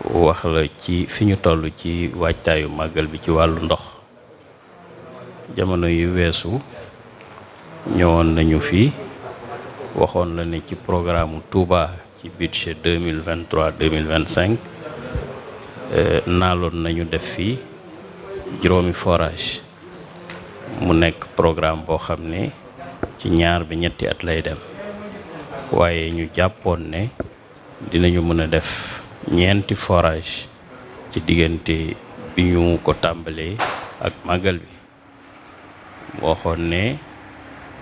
wax la ci fi ñu toll ci waajtaayu màggal bi ci wàllu ndox. Jamono yu weesu ñëwoon nañu fi waxoon la ne ci programme Touba ci budget 2023-2025 naaloon nañu def fii juróomi forage mu nekk programme boo xam ne ci ñaar ba ñetti at lay dem, waaye ñu jàppoon ne dinañu mën a def ñeenti forage ci diggante bi ñu ko tàmbalee ak màggal bi. waxoon ne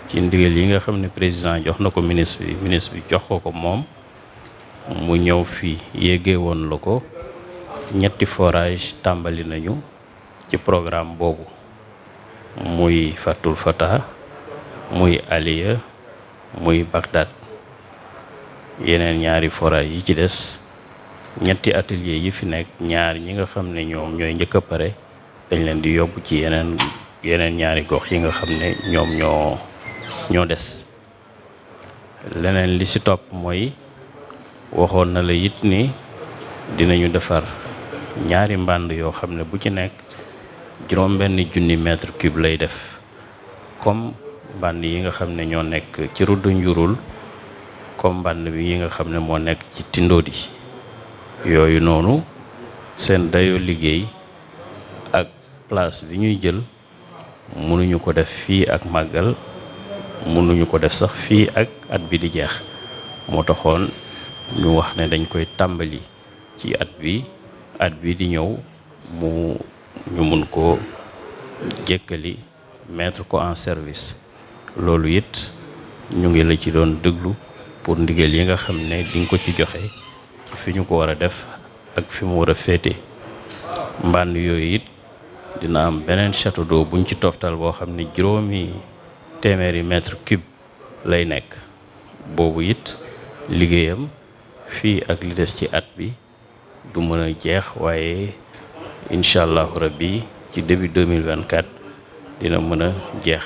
ci ndigal yi nga xam ne président jox na ko ministre bi jox ko moom mu ñëw fii yéegee woon la ko ñetti forage tàmbali nañu ci programme boobu, muy Fatul Fata, muy Aliya, muy Bagdad. yeneen ñaari forage yi ci des ñetti atelier yi fi nekk, ñaar ñi nga xam ne ñoom ñooy njëkk a pare dañ leen di yóbbu ci yeneen ñaari gox yi nga xam ne ñoom ñoo des. leneen li ci topp mooy waxoon na la it ni dinañu defar ñaari mbànd yoo xam ne bu ci nekk juróom-benn junni mètre cube lay def, comme mbànd yi nga xam ne ñoo nekk ci ruddu njurul, comme mbànd bi yi nga xam ne moo nekk ci Tindodi. yooyu noonu seen dayoo liggéey ak place bi ñuy jël mënuñu ko def fii ak màggal, mënuñu ko def sax fii ak at bi di jeex. moo taxoon ñu wax ne dañ koy tàmbali ci at bi di ñëw ñu mun ko jékkali mettre ko en service. loolu it ñu ngi la ci doon déglu pour ndigal yi nga xam ne di nga ko ci joxe fi ñu ko war a def ak fi mu war a féete. mbànn yooyu it dina am beneen château d'eau buñ ci toftal boo xam ne juróomi téeméeri mètre cube lay nekk. boobu it liggéeyam fii ak li des ci at bi du mën a jeex, waaye incha allahu rabbi ci début 2024 dina mën a jeex.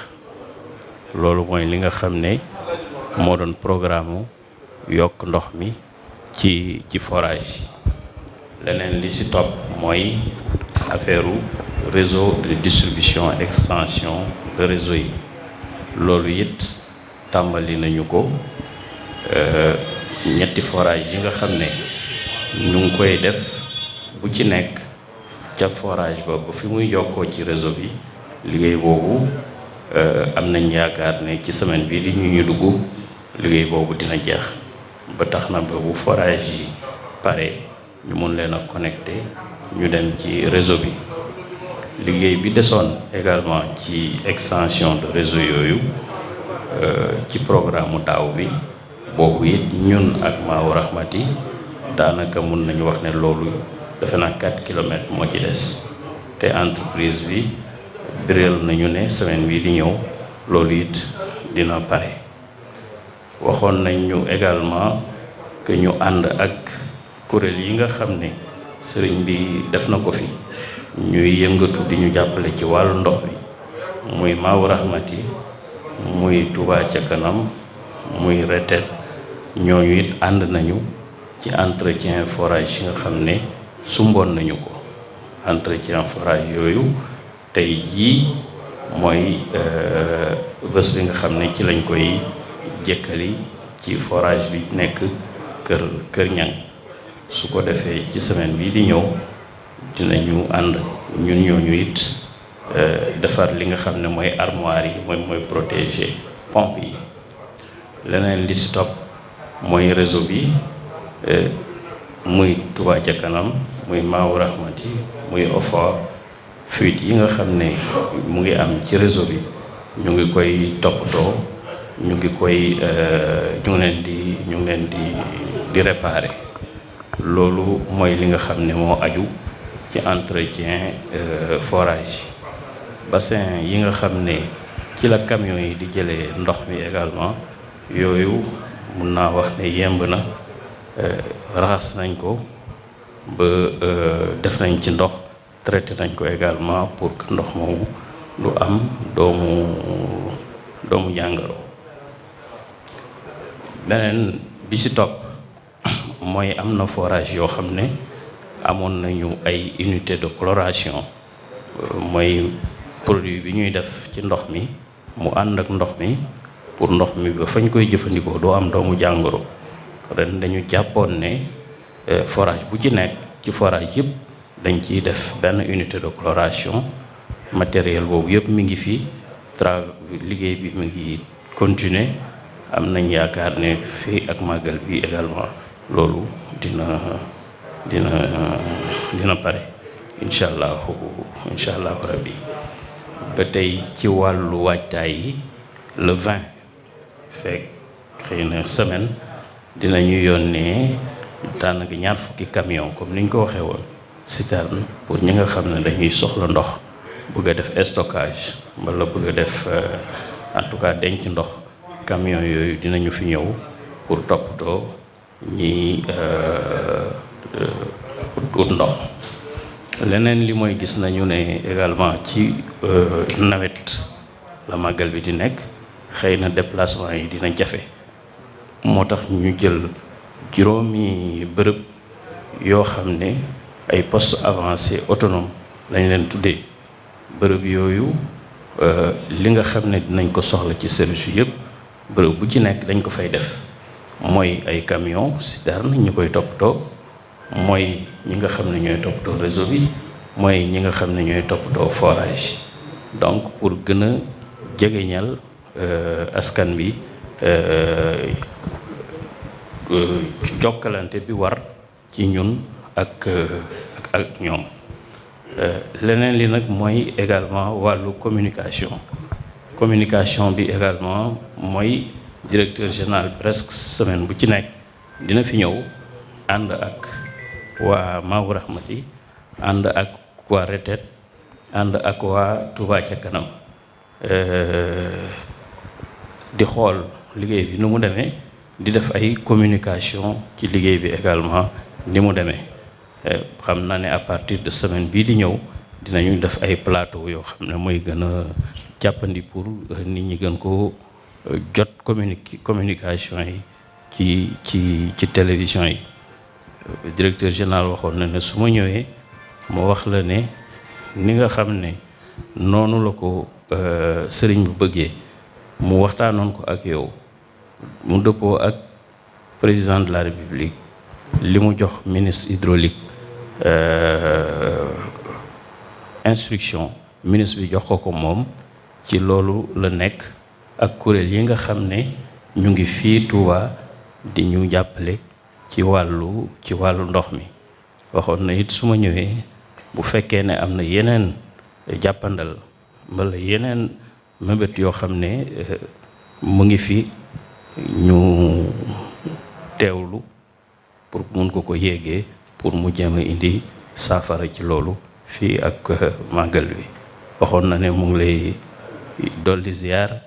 loolu mooy li nga xam ne moo doon programme yokk ndox mi ci forage. leneen li ci topp mooy affaire réseau de distribution extension de réseau yi. loolu it tàmbali nañu ko. ñetti forage yi nga xam ne ñu ngi koy def bu ci nekk ca forage ba fi muy yokkoo ci réseau bi. liggéey boobu am nañ yaakaar ne ci semaine bi di ñu dugg liggéey boobu dina jeex, ba tax na ba bu forage yi pare ñu mun leen a connecté ñu dem ci réseau bi. liggéey bi desoon également ci extension de réseau yooyu ci programme daaw bi, boobu it ñun ak Maawu Rahmati daanaka mun nañu wax ne loolu defe naa 4 kilomètres moo ci des, te entreprise bi biral nañu ne semaine bii di ñëw loolu it dina pare. waxoon nañ ñu également que ñu ànd ak kuréel yi nga xam ne sëriñ bi def na ko fi ñuy yëngatu di ñu jàppale ci wàllu ndox bi, muy Maawu Rahmati, muy Touba ca kanam, muy retet. ñooñu it ànd nañu ci entretien forage yi nga xam ne sumboon nañu ko. entretien forage yooyu tey jii mooy bés bi nga xam ne ci lañ koy jëkkali ci forage bi nekk kër ñang. su ko defee ci semaine bii di ñëw dinañu ànd ñun ñooñu it defar li nga xam ne mooy armoire yi, mooy protéger pompe yi. leneen li ci topp mooy réseau bi, muy Touba ca kanam, muy Maawu Rahmati, muy OFOR. fuite yi nga xam ne mu ngi am ci réseau bi ñu ngi koy toppatoo, ñu ngi leen di réparer. loolu mooy li nga xam ne moo aju ci entretien forage. bassin yi nga xam ne ci la camion yi di jëlee ndox mi également, yooyu mun naa wax ne yemb na. raxas nañ ko ba def nañ ci ndox, traité nañ ko également pour que ndox moomu du am doomu jàngoro. beneen bi ci topp mooy am na forage yoo xam ne amoon nañu ay unité de chloration mooy produit bi ñuy def ci ndox mi mu ànd ak ndox mi pour ndox mi ba fañ koy jëfandikoo doo am doomu jàngoro. ren dañu jàppoon ne forage bu ci nekk ci forage yëpp dañ ciy def benn unité de chloration. matériel boobu yëpp mi ngi fi liggéey bi mi ngi continuer am nañ yaakaar ne fii ak màggal bi également loolu dina pare incha allahu rabbi. ba tey ci wàllu waajtaay yi le 20 fekk xëy na semaine dinañu yónnee daanaka 20 camion comme niñ ko waxee woon citerne pour ñi nga xam ne dañuy soxla ndox bëgg a def stockage wala bëgg a def en tout cas denc ndox. camion yooyu dinañu fi ñëw pour toppatoo ñi ut ndox. leneen li mooy gis nañu ne également ci nawet la màggal bi di nekk xëy na déplacement yi dina jafe moo tax ñu jël juróomi bërëb yoo xam ne ay poste avancé autonome lañ leen tuddee. bërëb yooyu li nga xam ne dinañ ko soxla ci service bi yëpp bërëb bu ci nekk dañ ko fay def mooy ay camion citerne ñi koy toppatoo mooy ñi nga xam ne ñooy toppatoo réseau bi mooy ñi nga xam ne ñooy toppatoo forage. donc pour gën a jegeñal askan bi jokkalante bi war ci ñun ak ñoom. leneen li nag mooy également wàllu communication bi également mooy directeur général presque semaine bu ci nekk dina fi ñëw ànd ak waa Maawu Rahmati ànd ak waa Retet ànd ak waa Touba ca kanam di xool liggéey bi nu mu demee di def ay communication ci liggéey bi également ni mu demee. xam naa ne à partir de semaine bii di ñëw dinañu def ay plateau yoo xam ne mooy gën a jàppandi pour nit ñi gën ko jot communication yi ci télévision yi. directeur général waxoon na ne su ma ñëwee moo wax la ne ni nga xam ne noonu la ko sëriñ bu bëggee mu waxtaanoon ko ak yow mu dëppoo ak président de la république li mu jox ministre hydraulique instruction ministre bi jox ko moom ci loolu la nekk ak kuréel yi nga xam ne ñu ngi fii Touba di ñu jàppale ci wàllu ndox mi. waxoon na it su ma ñëwee bu fekkee ne am na yeneen jàppandal wala yeneen mébét yoo xam ne mu ngi fi ñu teewlu pour mun ko yéegee pour mu jéem a indi saafara ci loolu fii ak màggal bi. waxoon na ne mu ngi lay dolli ziar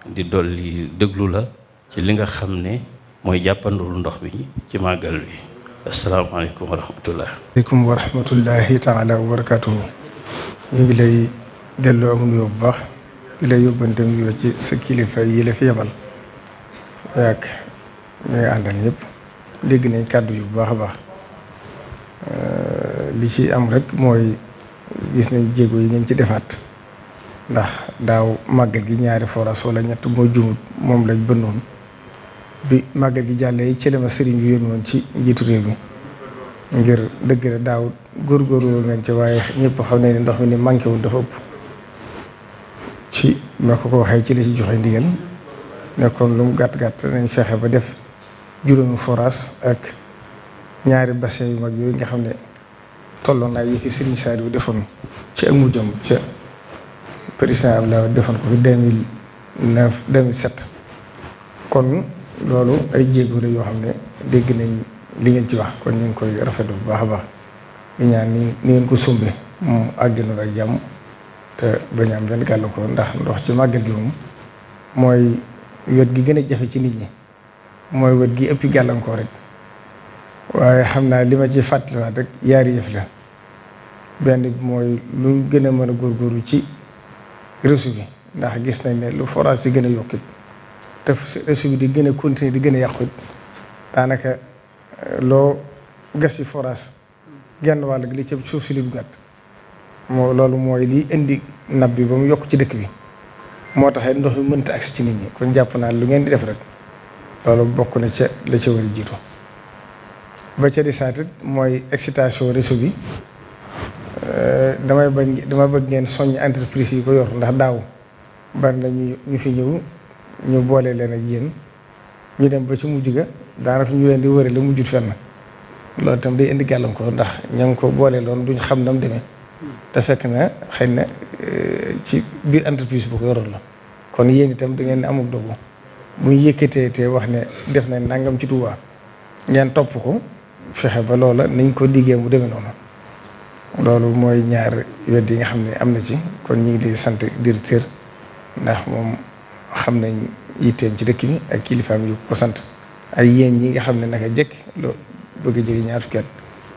di dolli déglu la ci li nga xam ne mooy jàppandul ndox bi ci màggal bi. asalaamaaleykum wa rahmatullah. aleykum wa rahmatullahi taala wa barakatuhu. ñu ngi lay delloo am nuyoo bu baax di lay yóbbante nuyoo ci sa kilifa yi la fi yebal ak ñooy àndal ñëpp dégg nañ kàddu yu baax a baax. li ci am rek mooy gis nañ jéego yi ngeen ci defaat ndax daaw màggal gi ñaari forage wala ñett moo jumut moom lañ bënnoon bi màggal gi jàllee ci la ma sëriñ bi yónni woon ci njiitu réew mi ngir dëgg la daaw góorgóorlu ngeen ci waaye ñëpp xam ne ndox mi ni manqué wul dafa ëpp ci ma ko waxee ci la ci joxe ndigal nekkoon lu mu gàtt-gàtt nañ fexe ba def juróomi forage ak ñaari bassin yu mag yooyu nga xam ne tolloon naa yi fi Serigne Saliou defoon ci ak mujjam ca président Abdoulaye defoon ko fi 2009 2007 kon loolu ay jéego la yoo xam ne dégg nañ li ngeen ci wax kon ñu ngi koy rafetlu bu baax a baax di ñaan ni ngeen ko sumbe mu àgginoon ak jàmm te bañ am benn gàllankoor ndax ndox ci màggal gi moom mooy wet gi gën a jafe ci nit ñi mooy wet gi ëppi gàllankoor rek waaye xam naa li ma ci fàttaliwaat rek yaari yëf la benn bi mooy lu gën a mën a góorgóorlu ci réseau bi ndax gis nañ ne lu forage di gën a yokkit te réseau bi di gën a continuer di gën a yàqut daanaka loo gas ci forage genn wàll gi li ci suuf si li du gàtt loolu mooy liy indi nab bi ba mu yokk ci dëkk bi moo tax ndox mi mënta agsi ci nit ñi kon jàpp naa lu ngeen di def rek loolu bokk na ca la ca war a jiitu ba ca di saatit mooy excitation réseau bi dama bëgg ngeen soññ entreprise yi ko yor ndax daaw bari na ñu fi ñëw ñu boole leen ak yéen ñu dem ba ci mujj ga daanaka ñu leen di wëre la mujjut fenn loolu itam day indi gàllankoor ndax ña ngi ko boole loon duñ xam nam demee te fekk na xëy na ci biir entreprise bu ko yoroon la kon yéen itam da ngeen amul dogu bu ñu yëkkatee te wax ne def nañ nangam ci Touba ngeen topp ko fexe ba loola nañ ko diggee mu demee noonu loolu mooy ñaar wet yi nga xam ne am na ci kon ñu ngi di sant directeur ndax moom xam nañ yitteem ci dëkk bi ak kilifaam yu ko sant ak yéen ñi nga xam ne naka jekk loo bëgg a jëri ñaar fukki at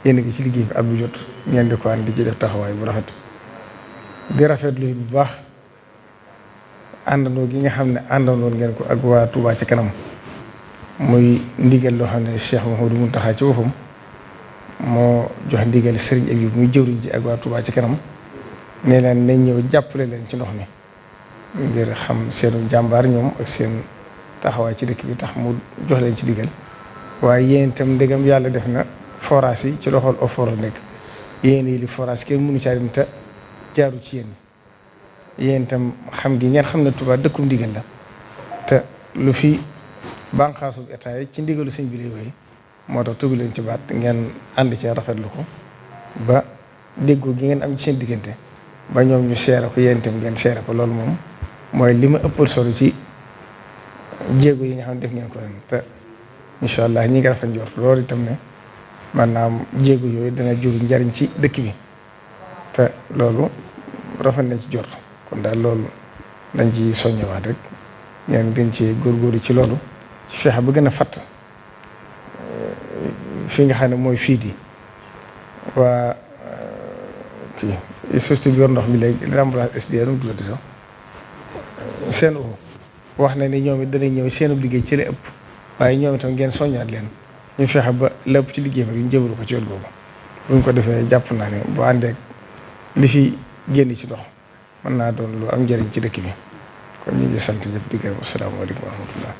yéen a ngi ci liggéey bi at bu jot ngeen di ko ànd di ci def taxawaay bu rafet di rafetlu bu baax àndandoo gi nga xam ne àndandoo ngeen ko ak waa Touba ci kanam muy ndigal loo xam ne Cheikh Mouhamadou Mountakha ci boppam moo jox ndigal Serigne Abib muy jëwriñ ji ak waa Touba ci kanam ne leen nañ ñëw jàppale leen ci ndox mi ngir xam seenu jàmbaar ñoom ak seen taxawaay ci dëkk bi tax mu jox leen ci ndigal waaye yéen itam ndegam yàlla def na forage yi ci loxol OFOR la nekk yéen yi li forage kenn mënu caa dem te jaaru ci yéen itam xam gi ngeen xam ne Touba dëkkum ndigal la te lu fi bànqaasu état yi ci ndigalu sëñ bi la yooyu moo tax tugg leen ci baat ngeen ànd ci rafetlu ko ba déggoo gi ngeen am ci seen diggante ba ñoom ñu seere ko yéen itam ngeen seere ko loolu moom mooy li ma ëppal solo ci jéego yi nga xam ne def ngeen ko ren te incha allah ñi ngi rafet njort loolu itam ne maanaam jéego yooyu dana jur njariñ ci dëkk bi te loolu rafet nañ ci jort kon daal loolu dañ ci soññewaat rek ngeen gën ci góorgóorlu ci loolu ci fexe ba gën a fatt fi nga xam ne mooy fii di waa kii société bi yor ndox mi léegi remplacé SDE nu mu tuddati sax seen wax na ni ñoom it danañ ñëw seen liggéey ci la ëpp waaye ñoom itam ngeen soññaat leen ñu fexe ba lépp ci liggéey bi ñu jëbalu ko ci wàll boobu bu ñu ko defee jàpp naa ne bu àndeek li fi génn ci ndox mën naa doon lu am njëriñ ci dëkk bi kon ñu ngi sant ñëpp di gërëm asalaamaaleykum wa rahmatullah